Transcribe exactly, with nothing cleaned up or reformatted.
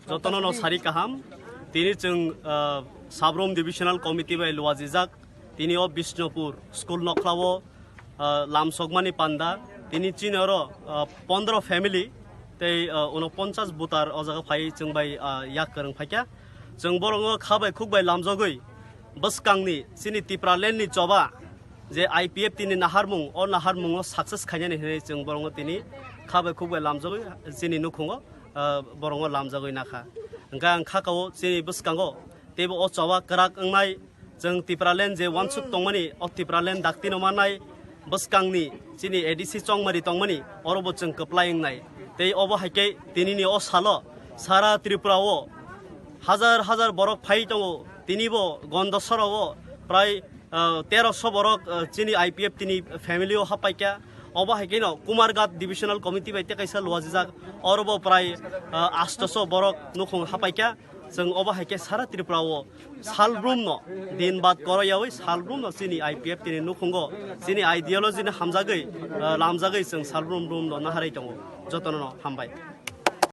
Jotono no sari kaham. Tini chwng, ah, Sabrum Divisional Committee bai luajijak. Tini o Bishnupur school nokhlao, ah, lamsokmani panda. Tini chini oro, ah, pondro family tei, ah, unoponchas butar o jaga phai chwng bai, ah, yak kwrwng phaikha. Chwng borongo kha bai khuk bai lamjogwi bwskangni chini Tipraland ni choba je I P F T ni naharmung, o naharmungo success khainani hinwi chwng borongo tini kha bai khuk bai lamjogwi chini nukhungo, ah, borongo lamjagwi nakha. Hwnkhe ang kha kao chini bwskango teibo o choba kwrak wngnai, chwng Tipraland je wansuk tongmani, o Tipraland daktino mannai, bwskangni chini A D C chongmari tongmani, orobo chwng kwplai wngnai. Tei obo hai khe tinini o salo sara Tripura o hajar hajar borok phai tongo, tinibo Gondasora o prai, ah, teroso borok, ah, chini I P F T ni family o hapaikha. Obo hai kheno Kumarghat Divisional Committee bai tei kaisa luajijak, orobo prai, ah, astoso borok nukhung hapaikha. Chwng obo hai khe sara Tripura o salbrumno din bad koroyawi salbrumno chini I P F T ni nukhungo chini ideology no hamjagwi, ah, lamjagwi chwng salbrum brumno naharwi tongo. Jotono no hambai.